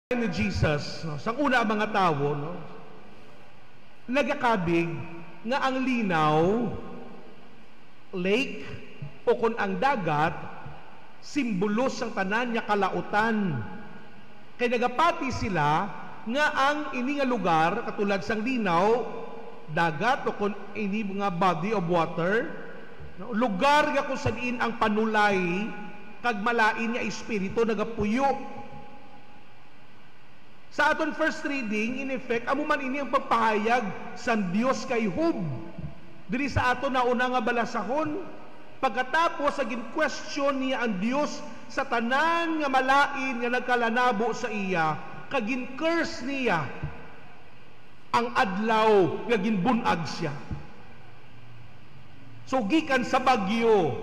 Ni Jesus, no, sa una ang mga tawo, no, nagakabig nga ang linaw, lake, o kung ang dagat, simbolo sang tanan nga kalautan. Kay nagapati sila nga ang ini nga lugar, katulad sang linaw, dagat, o kung ini nga body of water, no, lugar nga kung sa diin ang panulay kag malain nga espiritu nagapuyo. Sa aton first reading, in effect, amo man ini ang pagpahayag sa Dios kay Job. Diri sa aton nauna nga balasahon, pagkatapos sa gin-question niya ang Dios sa tanan nga malain nga nagkalanabo sa iya, kag gin-curse niya ang adlaw nga ginbun-ag siya. So gikan sa bagyo,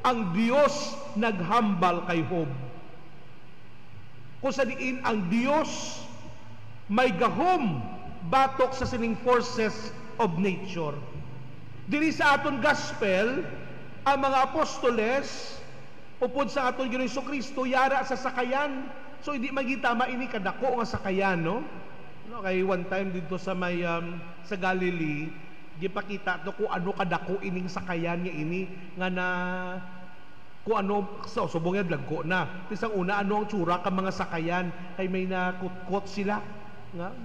ang Dios naghambal kay Job. Kung sa diin ang Dios may gahom batok sa sining forces of nature. Diri sa aton gospel, ang mga apostoles upod sa aton Ginoong Kristo yara sa sakayan. So hindi magita ini kadako nga sakayan, no? No, kay one time dito sa may sa Galilee, gipakita to kung ano kadako ining sakayan nga ini nga na kung ano so subong yan lagko na. Tisang una, ano ang tsura ka mga sakayan, kay may nakutkot sila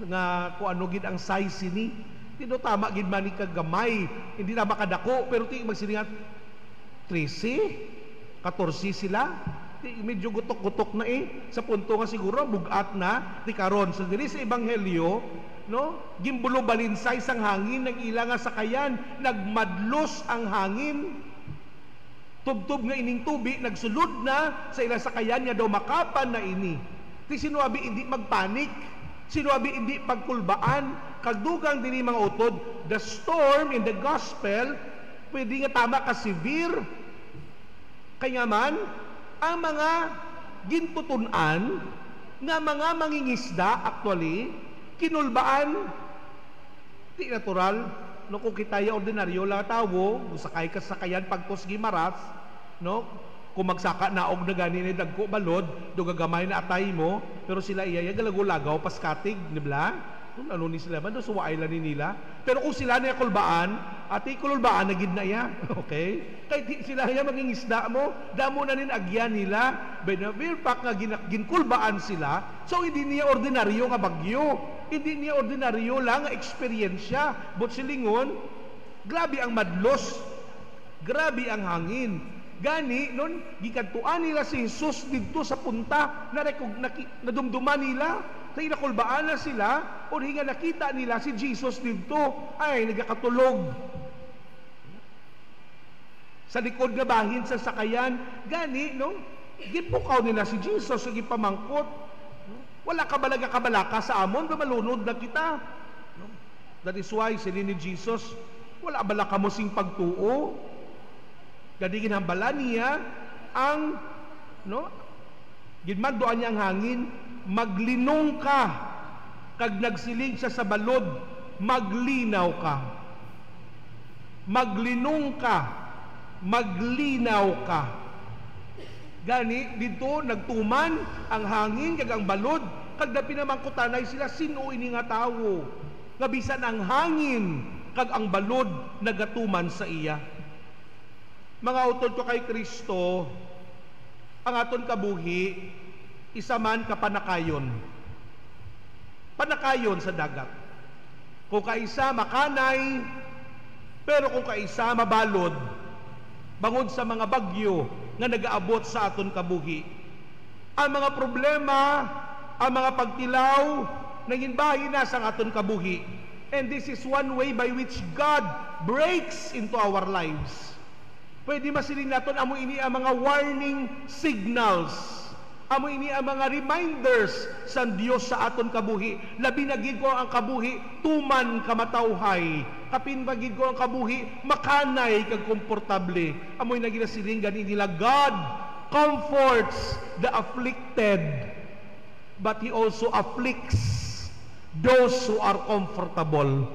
nga kung ano gid ang size ini. Hindi tama gid man ni kagamay, hindi na makadako, pero ti magsilingan 13, 14 sila. Ti medyo gutok-gutok na eh sa punto nga siguro bugat na ti karon. So diri sa ebanghelyo, no, gimbulo balinsay sang hangin ng ila nga sakayan, nagmadlos ang hangin. Tubtob nga ining tubi nagsulod na sa ila sakayan nga daw makapan na ini. Ti sinuabi hindi magpanik, sinuabi hindi pagkulbaan. Kag dugang dinhi, mga utod, the storm in the gospel pwede nga tama ka severe. Kaya man ang mga gintutunan nga mga mangingisda actually kinulbaan. Ti natural, no, kung kita ya ordinaryo lang tawo, sakay ka sa sakayan pagtos Guimaras, no, kung magsaka naog na gani ni dagko balod do gagamay na atay mo, pero sila iya ya galago-lagaw paskatig, di ba? Kung ano ni sila man do suwaay lang ni nila, pero kung sila na kulbaan ati kulbaan na gid na iya. Okay, kay di sila ya mangingisda mo, damo na nin agyan nila. By the mere fact nga ginkulbaan sila, so hindi niya ordinaryo nga bagyo, hindi niya ordinaryo lang nga eksperyensya. But silingon, grabe ang madlos, grabe ang hangin. Gani nun gikadtuan nila si Jesus didto sa punta na nadumduman nila sa inakulbaan na sila o hinga nakita nila si Jesus didto ay nagakatulog sa likod nga bahin sa sakayan. Gani, no, gipukaw nila si Jesus ug gipamangkot, "Wala ka balaga kabalaka sa amon ba malunod na kita?" No? That is why sila ni Jesus, "Wala bala kamo sing pagtuo?" Gani ginhambala niya ang, no, ginmanduan niya ang hangin, "Maglinong ka." Kag nagsiling siya sa balod, "Maglinaw ka. Maglinong ka. Maglinaw ka." Gani dito nagtuman ang hangin kag ang balod, kag pinamangkutanay sila, "Sino ini nga tawo nga bisan ang hangin kag ang balod nagatuman sa iya?" Mga utod ko kay Kristo, ang aton kabuhi isa man ka panakayon. Panakayon sa dagat. Kung kaisa makanay, pero kung kaisa mabalod, bangod sa mga bagyo nga nagaabot sa aton kabuhi. Ang mga problema, ang mga pagtilaw, naging bahin na sa aton kabuhi. And this is one way by which God breaks into our lives. Pwede masiling naton amo ini ang mga warning signals. Amo ini ang mga reminders sa Dios sa aton kabuhi. Labi na gid ko ang kabuhi tuman kamatawhay. Kapin pa gid ko ang kabuhi makanay kag komportable. Amoy na ginasiling gani nila, God comforts the afflicted, but He also afflicts those who are comfortable.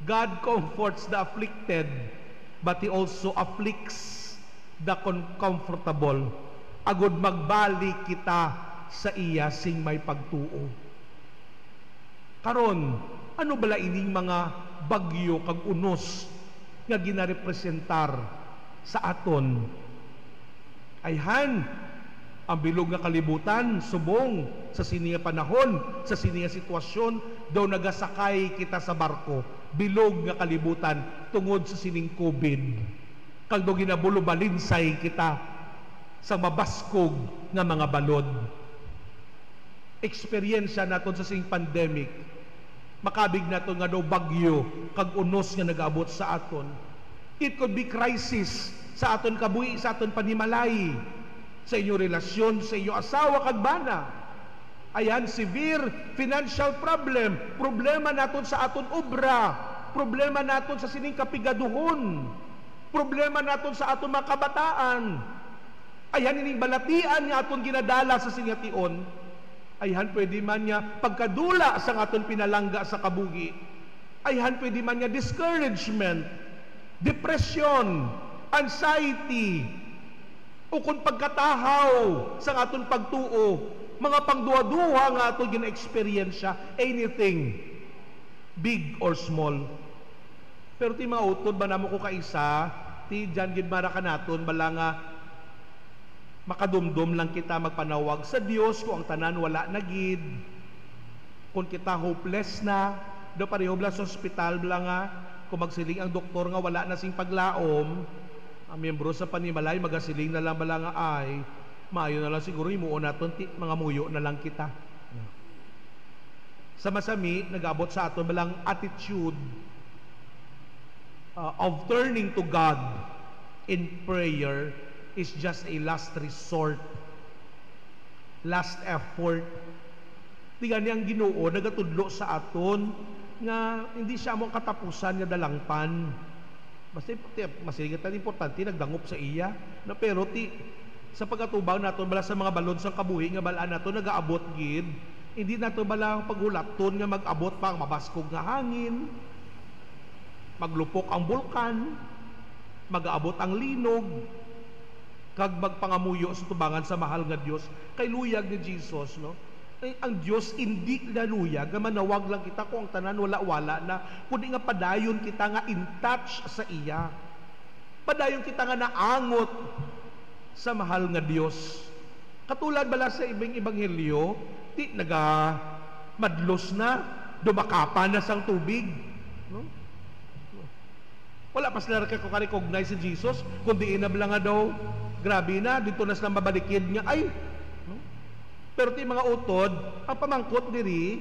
God comforts the afflicted, but He also afflicts the comfortable. Agod magbalik kita sa iya sing may pagtuo. Karon, ano bala ining mga bagyo kag unos nga ginarepresentar sa aton? Ayhan, ang bilog nga kalibutan subong sa sini nga panahon, sa sini nga sitwasyon, daw nagasakay kita sa barko, bilog nga kalibutan, tungod sa sining COVID. Kag daw ginabulubalinsay kita sa mabaskog nga mga balod. Eksperyensya naton sa sining pandemic, makabig naton nga daw bagyo kag unos nga nagaabot sa aton. It could be crisis sa aton kabuhi, sa aton panimalay, sa inyong relasyon, sa inyong asawa kag bana. Ayan, severe financial problem, problema naton sa aton obra, problema naton sa sining kapigaduhon, problema naton sa aton mga kabataan. Ayan, ining balatian nga aton ginadala sa singation. Ayhan, pwede man niya pagkadula sa aton pinalangga sa kabuhi. Ayhan, pwede man niya discouragement, depression, anxiety, o kung pagkatahaw sa aton pagtuo, mga pangduwa-duwa nga aton gina-experience, anything, big or small. Pero ti mga utod, ba namo ko kaisa, ti dyan gid mara kanaton, bala nga makadumdum lang kita magpanawag sa Dios kung ang tanan wala na gid. Kung kita hopeless na, do pareho bla sa ospital bla nga kung magsiling ang doktor nga wala na sing paglaom, ang miyembro sa panimalay magasiling na lang bala nga, "Ay, maayo na lang siguro himuon naton ti mga muyo na lang kita." Sa masami, nag-abot sa aton balang attitude of turning to God in prayer is just a last resort, last effort. Di gani ang Ginoo nagatudlo sa aton nga hindi siya among katapusan nga dalangpan. Basta masilingat ta, importante nagdangop sa iya. No, pero ti sa pagkatubang naton bala sa mga balod sang kabuhi nga balaan naton nagaabot gid, hindi nato bala ang paghulaton nga mag-abot pa ang mabaskog nga hangin, maglupok ang bulkan, mag-aabot ang linog, kag magpangamuyo sa tubangan sa mahal nga Dios. Kay luyag ni Jesus, no? Eh, ang Dios hindi na luyag nga manawag lang kita kung ang tanan wala-wala na, kundi nga padayon kita nga in touch sa iya. Padayon kita nga naangot sa mahal nga Dios. Katulad bala sa ibang ebanghelyo, ti naga madlos na, dumakapa na sang tubig, no? Wala pa sila ka-recognize si Jesus, kundi inabla nga daw, grabe na, dito na sila mabalikid nga, ay, no? Pero ti mga utod, ang pamangkot diri,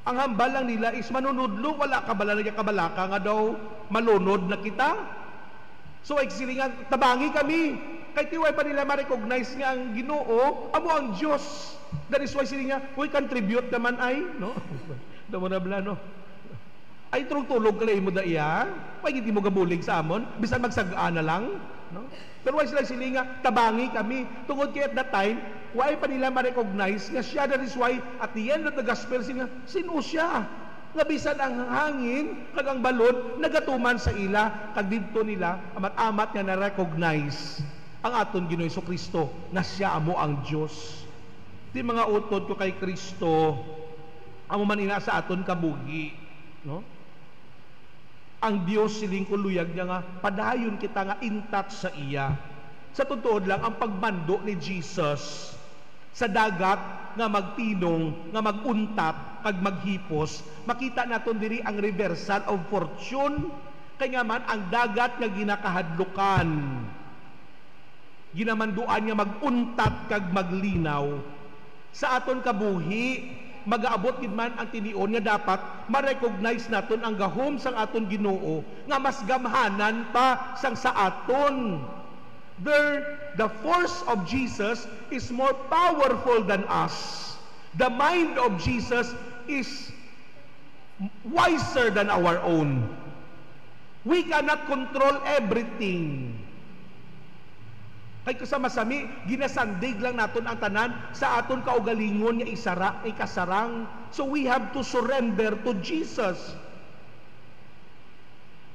ang hambal lang nila is, "Manunudlo, wala ka bala kabalaka nga daw malunod na kita?" So ay silingan, "Tabangi kami." Kay tiway pa nila ma-recognize nga ang Ginoo, amo ang Diyos. That is why silingan, "Uy, contribute naman ay," no? Damo na bla, no? "Ay, turong tulog ka mo da iya, pag hindi mo gabulig sa amon, bisan magsagaan na lang," no? Pero why sila silinga, "Tabangi kami"? Tungod kay at that time, why pa nila ma-recognize nga siya. That is why at the end of the gospel, sila, "Sino siya? Nga bisan ang hangin, kag ang balod, nagatuman sa ila." Kag didto nila, amat-amat nga na-recognize ang aton Ginoo Kristo nga siya amo ang Dios. Di mga utod ko kay Kristo, amo man ina sa aton kabuhi, no? Ang Dios, siling ko, luyag niya nga padayon kita nga in touch sa iya. Sa tutuod lang, ang pagmando ni Jesus sa dagat nga magtinong, nga maguntat, kag maghipos, makita naton diri ang reversal of fortune. Kay nga man ang dagat nga ginakahadlukan, ginamanduan nga maguntat kag maglinaw. Sa aton kabuhi, magaabot gid man ang tinion nga dapat ma-recognize naton ang gahom sang aton Ginoo nga mas gamhanan pa sang sa aton. There, the force of Jesus is more powerful than us. The mind of Jesus is wiser than our own. We cannot control everything. Kay kasamasami, ginasandig lang naton ang tanan sa aton kaugalingon nga isara, ikasarang. So we have to surrender to Jesus.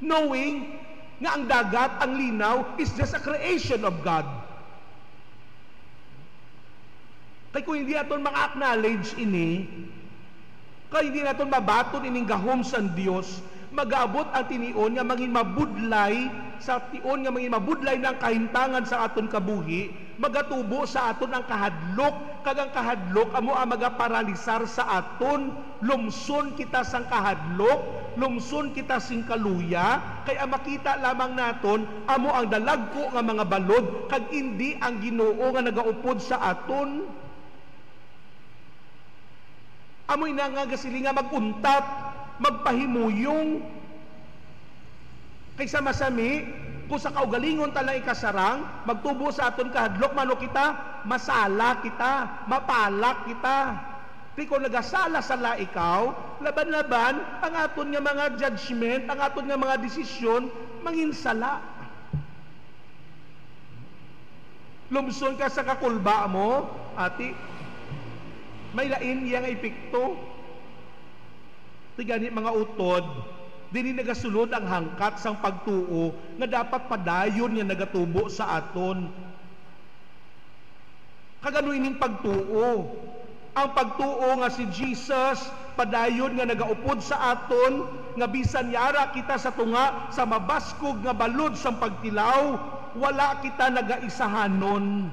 Knowing nga ang dagat, ang linaw, is just a creation of God. Kay kung hindi aton maka-acknowledge ini, kay hindi naton mabaton ining gahom sa Dios, magabot ang tinion nga mangin mabudlay, sa tion nga mangin mabudlay ng kahimtangan sa aton kabuhi, magatubo sa aton ang kahadlok, kag ang kahadlok amo ang magaparalisar sa aton. Lumson kita sang kahadlok, lumson kita sing kaluya, kay ang makita lamang naton amo ang dalagko nga mga balod kag indi ang Ginoo nga nagaupod sa aton. Amoy na nga gasiling nga maguntat, magpahimuyong. Kaysa masami, kung sa kaugalingon talang ikasarang, magtubo sa aton kahadlok, mano kita, masala kita, mapalak kita. Di kung nagasala-sala ikaw, laban-laban, ang aton nga mga judgment, ang aton nga mga desisyon, manginsala. Lumson ka sa kakulba mo, ati, may lain yang epekto. Tigani mga utod, dini nagasulod ang hangkat sang pagtuo nga dapat padayon nga nagatubo sa aton. Kagano ining pagtuo? Ang pagtuo nga si Jesus padayon nga nagaupod sa aton, nga bisan yara kita sa tunga sa mabaskog nga balod sang pagtilaw, wala kita nagaisahanon.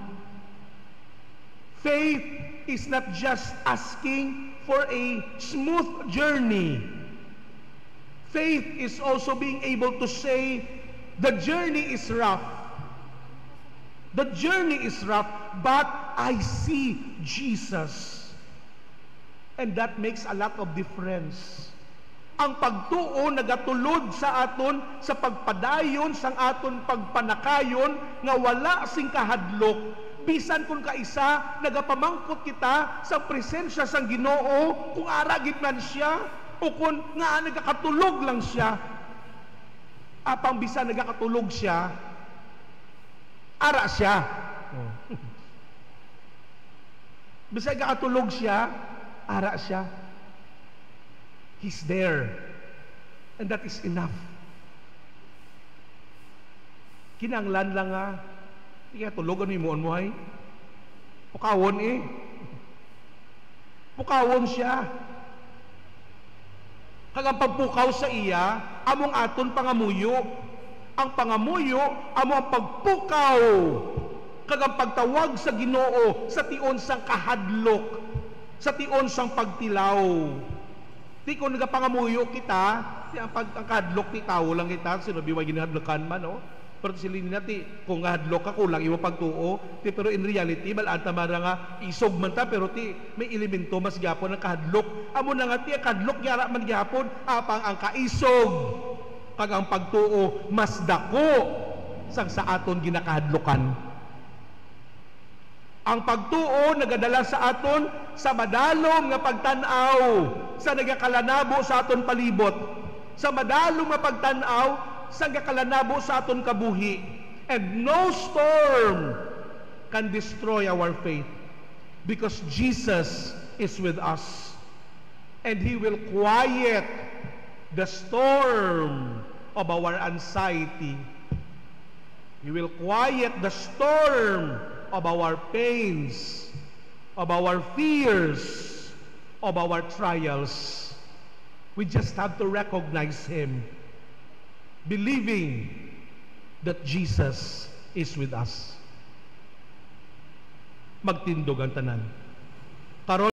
Faith is not just asking for a smooth journey. Faith is also being able to say, the journey is rough. The journey is rough, but I see Jesus. And that makes a lot of difference. Ang pagtuo nagatulod sa aton sa pagpadayon sang aton pagpanakayon nga wala sing kahadlok. Bisan kung kaisa nagapamangkot kita sa presensya sang Ginoo kung ara gid man siya o kung nga nagakatulog lang siya. Apang bisan nagakatulog siya, ara siya. Bisan nagakatulog siya, ara siya. He's there. And that is enough. Kinanglan lang nga, iya tulog ano imuon mo ay? Pukawon eh. Pukawon siya. Kag ang pagpukaw sa iya, among aton pangamuyo. Ang pangamuyo, amo ang pagpukaw. Kag ang pagtawag sa Ginoo sa tion sang kahadlok, sa tion sang pagtilaw. Di kung nagapangamuyo kita, di ang kahadlok ti tawo lang kita, sino biway ginahadlokan man, no? Pero sila nila, ti, kung hadlok ka, kulang iwa pagtuo. Ti, pero in reality, balaan tama na nga, isog man ta, pero ti, may elemento mas gyapon ang kahadlok. Amo na nga, ti, ang kahadlok, yara man gyapon, apang ang kaisog, kag ang pagtuo, mas dako sang sa aton ginakahadlokan. Ang pagtuo, nagadala sa aton sa madalom nga pagtan-aw, sa nagakalanabo sa aton palibot. Sa madalom nga pagtan-aw, sa nagakalanabo sa aton kabuhi. And no storm can destroy our faith because Jesus is with us. And He will quiet the storm of our anxiety. He will quiet the storm of our pains, of our fears, of our trials. We just have to recognize Him, believing that Jesus is with us. Magtindog ang tanan. Karon